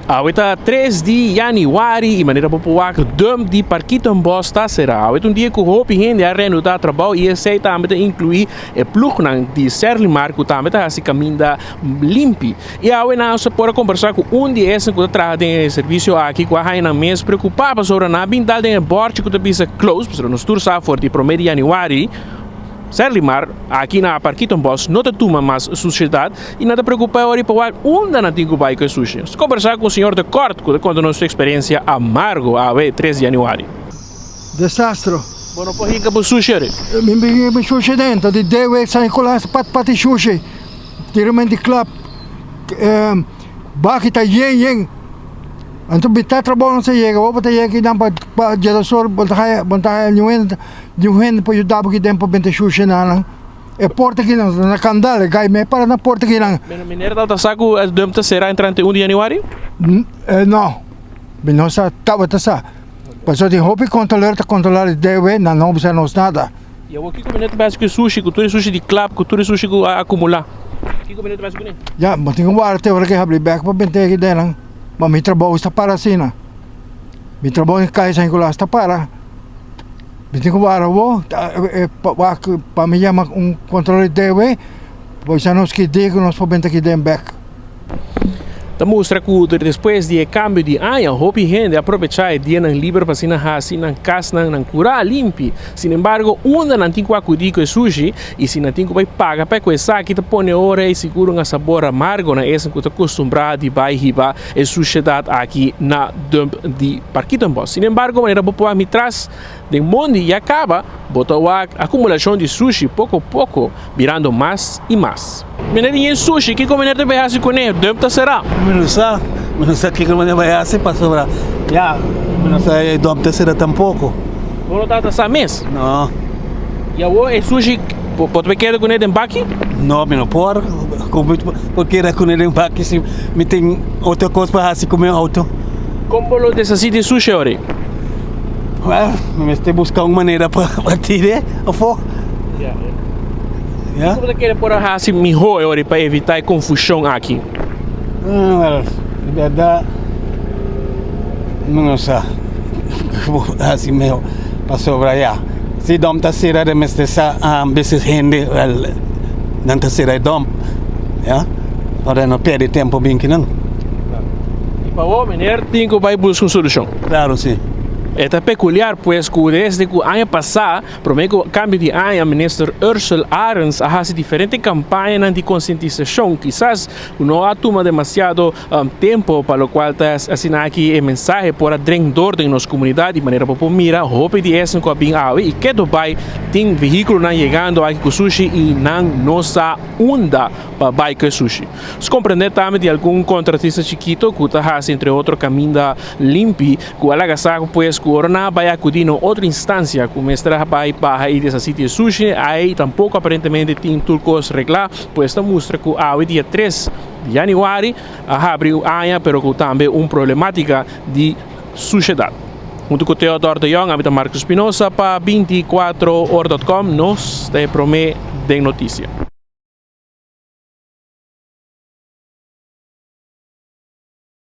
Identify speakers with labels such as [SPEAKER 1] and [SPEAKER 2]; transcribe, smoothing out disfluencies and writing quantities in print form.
[SPEAKER 1] Awe ta 3 di januari y manera bo por wak dump di Parkietenbos ta sera. Awe ta un dia cu hopi hende a reanuda trabou y esey tambe ta inclui e ploegnan di Serlimar cu tambe ta haci caminda limpi. Y awe nan a por a combersa cu un di esnan cu ta traha den e servicio aki cu a haya nan mes preocupa pasobra nan a bin dal den e borchi cu ta bisa close pasobra nos tur sa for di prome di januari Serlimar aki na Parkietenbos no ta tuma mas sushedat y nan ta preocupa ora y pa wak unda nan tin cu bay cu e sushi. Nos ta combersa cu señor De Kort cu ta conta nos su experiencia amargo awe tres di januari.
[SPEAKER 2] Desastro.
[SPEAKER 1] Bo no por hinca bo sushi ori?
[SPEAKER 2] Mi bin hinca mi sushi dentro di dewe San Nicolas pat pat di sushi tira men di klap baki ta yen yen anto mitad trabou no sa yega bo ta yega kinan pa djedosor bo ta haya bo ta haya Di un hende por yuda bo ki den pa benta shushi nan. E porta ki nan na kandal, e gai me para na porta ki nan.
[SPEAKER 1] Pero meneer ta sa ku e dump ta sera entrante un di januari?
[SPEAKER 2] No, mi no sa, tabata sa. Pasobra tin hopi kontroleur ta kontrola di DW, nan no bisa nos nada.
[SPEAKER 1] I awor kiko meneer ta bai hasi ku e sushi, ku tur e sushi di klap, ku tur e sushi ku a akumulá? Kiko meneer ta bai hasi kuné?
[SPEAKER 2] Ya, bo tin ku warda te ora ku e habri bek pa benta e den nan. Ma mi trabou sta para asina. Mi trabou den Kaya San Nicolas ta para. Mi tin ku wara bo pa mi yama un kontrol di DW pa bisa nos ki dia ku nos por benta aki den bek.
[SPEAKER 1] Ta mustra ku despues di e kambio di aña hopi hende a probechá e dianan liber pa asina hasi nan kasnan, nan kurá limpi. Sinembargo, unda nan tin ku akudí ku e sushi i si nan tin ku bai paga pa e ku esaki ta pone ora e sigur un sabor amargo na esnan ku ta kustumbrá di bai hiba e sushedat aki na dump di Parkietenbos. Sinembargo, manera bo por wak mi tras den mondi ya kaba, bo ta wak akumulashon di sushi poko poko birando mas i mas. Meneer di yen sushi, kiko meneer ta bai hasi kuné? Dump ta será.
[SPEAKER 3] Mi no sa, mi no sa kiko meneer bai hasi pasobra ya mi no sa e dump ta será tampoko.
[SPEAKER 1] Bo no tabata sa mes?
[SPEAKER 3] No.
[SPEAKER 1] I awor e sushi bo ta bai keda kuné den baki?
[SPEAKER 3] No, mi no por. Como por keda kuné den baki si mi tin otro kos pa hasi ku mi outo?
[SPEAKER 1] Kon bo lo deshasí di e sushi awor?
[SPEAKER 3] Well, mi mester buska un manera pa tir'é afó.
[SPEAKER 1] Kiko bo ta kere por a hasi mihó e ora pa evitá e konfushon aki?
[SPEAKER 3] Well, di bèrdat mi no sa kiko bo hasi mihó pasobra ya si dòm ta sera den mester sa bisis hende well nan ta sera e dòm ya pa no pèrdè tempu bin kinan.
[SPEAKER 1] I pa bo meneer tin ku bai buska un solushon?
[SPEAKER 3] Klaro si.
[SPEAKER 1] E ta pekuliar pues ku desde ku aña pasá Prome ku kambio di aña Minister Ursell Arends a hasi diferente kampañanan di konsientisashon, kisas ku no a tuma demasiado tempo pa lokual ta asina aki e mensahe por a dren dor den nos komunidat di manera bo por mira hopi di esnan ku a bin awe i keto bai tin vehíkulonan yegando aki ku sushi i nan no sa unda pa bai ku e sushi. Nos komprende tambe di algun kontratista chikito ku ta hasi entre otro kaminda limpi ku a laga sa pues ku ora nan a bai akudí na un otro instansia ku mester a bai baha i deshasí di e sushi ai tampoko aparentemente tin tur kos reglá pues ta mustra ku awe dia tres di yanüari a habri un aña pero ku tambe un problematika di sushedat. Huntu ku Theodor de Jong ami ta Marco Espinosa pa 24 ora dot com nos ta e promé den notisia.